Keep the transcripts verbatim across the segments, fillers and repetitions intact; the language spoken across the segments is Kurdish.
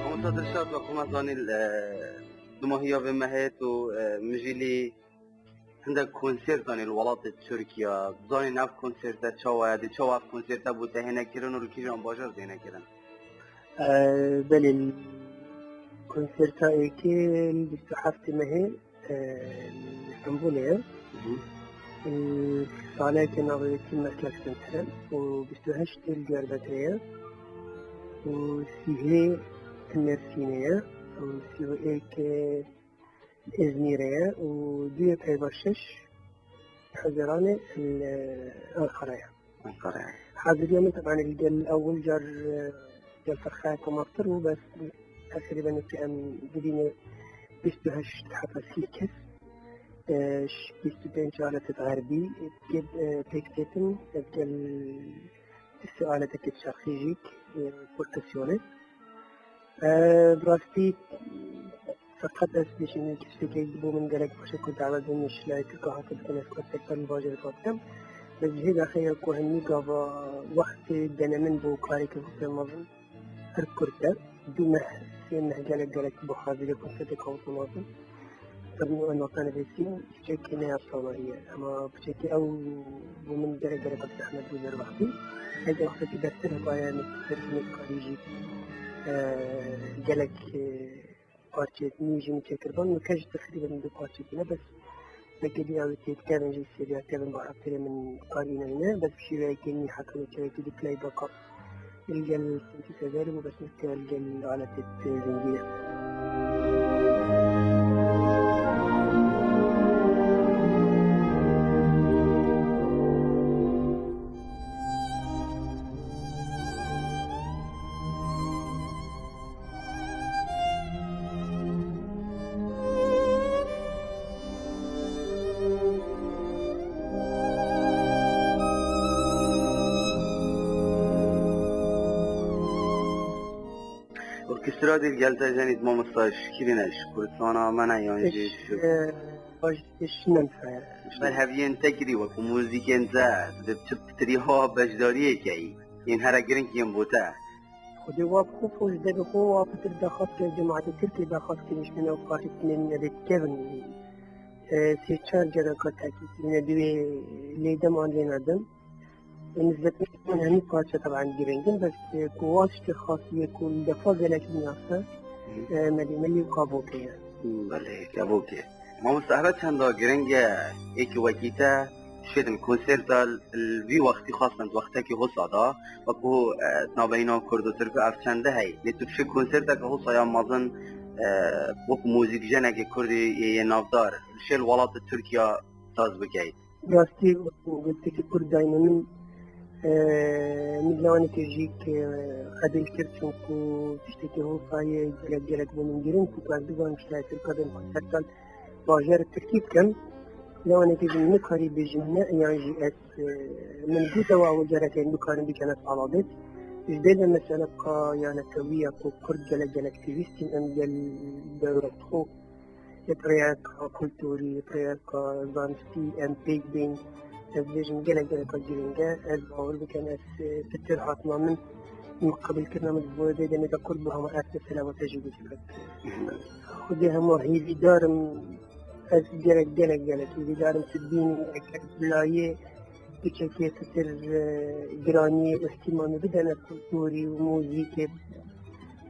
Mamosta Dilşad, wek hema zanîn, e, dumahiya vê mehê tu, e, mijîlî hindek konsertanê li welatê Tirkiye, zanîn ev konserte çawa ye, dê çawa ev konserte bo te hêne kirin û li kîjan bajar dêne kirin? Ee, belê, konserta êkê li bîst û heftê mehê, e, li Stenbolê ye. Hı hı. Ee, saleke navê wê Team Merkez Center û bîst û heşt li Diyarbekirê ye û sîhê li Mêrsînê ye û sî û êk, e, Îzmîrê ye û duyê peyva şeş Hezîranê li Enqereyê. Enqereyê. Haziriya min teban li gel ewil car, e, gel ferqeyeke maftir bû, bes teqrîben wekî em dibîne bîst û heşt heta sî kes, e, ş-, bîst û pênc aletê xerbî, e, pêk têtin, e, gel sî aleteke çerxî jî, e, perkusyonê. Ee, bi rastî, feqet ez bêjim, tiştekê ji bo min gelek baş e ku dawet bûm ji layê Tirka hatibûn ez konserta li bajêr xwe bikim. Bes ji hêla xwe ye ku hemî gava wextê dene min bo kareke ku pê mezin pir kurt e. Du meh, sê meh gelek, gelek bo hazirê konsertê kawit mezin. Pir nû em wexta nivîsîn, piçekî ne ya salahî ye. Ema piçekî ew bo min gerek gerek zehmet bû zer wextî. Heke wextekî bertir hetaye min ser ji min karî jî, e, gelek, e, parçeyê nû jî min çêkiribûn. Min ke jî teqrîben du parçe tîne, bes belkî dî ew ê têdikevin jî sêriya kevin bi xatirê min karî neyne. Bes bi şêweyekê nî heta min çewekî di playback a. Li gel sintîsezerê bû, bes weke li gel aletê zengî ye. Orkestra dî li gel te jenî mamosta ji kî ne, ji Kurdistana me ne yan jî? Ji, e, baş, ji Nemsa ye. Berheviyên te kirî wekû muzîkên te di çi pitirî ha beşdariyê keyî? Yên here giring yên bo te? Xwedê wa bi xwe xwe ji devê xwe wa pitir daxwaz kir, cemaetê Tirkiyê daxwaz kir, ji min ew parçe tinên me dê kevin. E, sê çar careka tekî kirine, divê lê dem an lê nedim. E, nizbetî min hemî parçe teban giring in, bes, e, ku wa tiştê xas ye ku li defa gelek niyase, e, melî melî û kavokê ye. Belê, kevokê. Mamoste, eve çenda giring e, êkî wekî te, şêdin konserta li vî wextî xastin wextekî hosa da, wekû, e, navbeyna Kurd û Tirk ev çende heye. Lê tu dişê konserteke hosa ya mezin, e, wekû muzîkjenekê Kurdî yê, yê navdar, şê li welatê Tirkiya saz bikeyî. Rastî, wekî Kurd dayîne min, e, min lewanekê jî ke qebîl kir, çunku tiştekî hosa ye, gelek, gelek bo min giring, ku ez bizanim ji layê Tirka bên konsertan bajarê Tirkî bikim. Lewanekê jî min nikarî bêjim ne, yan jî ez, e, min gote wa ew carekê bikarin bikene sala bêt. Ji bê de mesele ka yanekewî ya ku Kurd gelek, gelek pêwîst in, em gel dewrexwe. Li rêyeka kulturî, li rêyeka zanistî em pêk bên, ez dibêjim gelek geleka girîng e. Ez bawer bikim, ez, e, pitir hatina min, min qebûlkirina min ji bo vê demê de kurt bû, hema ev mesele wate jî gotibe. Xwedê hema hêvîdar im, ez gelek, gelek, gelek hêvîdar im tu bînî, eger bi layê piçekê pitir, e, giraniyê îhtîmamê bidene kulturî û muzîkê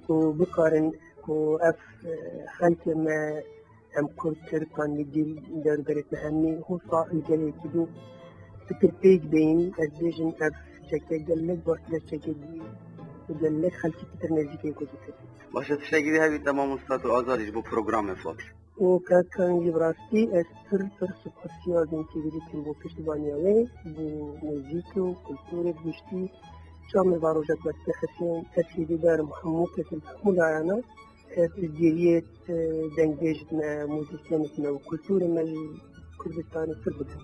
û bikarin ku ev, e, xelkê me, em Kurd, Tirkan li dîl dewrberê me hemî hosa li gelekî dû fikir pêk bêyin, ez bêjim ev çeke gelek baş, gelek çeke dî û gelek xelkî pitir nêzîkê ku dikir. Baş e, tiştekî dî hebî te mamosta, tu azad î ji bo programê xwe. Û kakan jî bi rastî ez pir pir spasiya Azîm T V dikim bo piştibaniya wê, bo muzîk û kulturê bi giştî. Çawa min va rojek weste hesên, ez hêvîdar im hemû kesên, hemû layana, e, piştgiriyê, e, dengbêj me, muzîsyenê me û kulturê me li Kurdistanê pir bikin.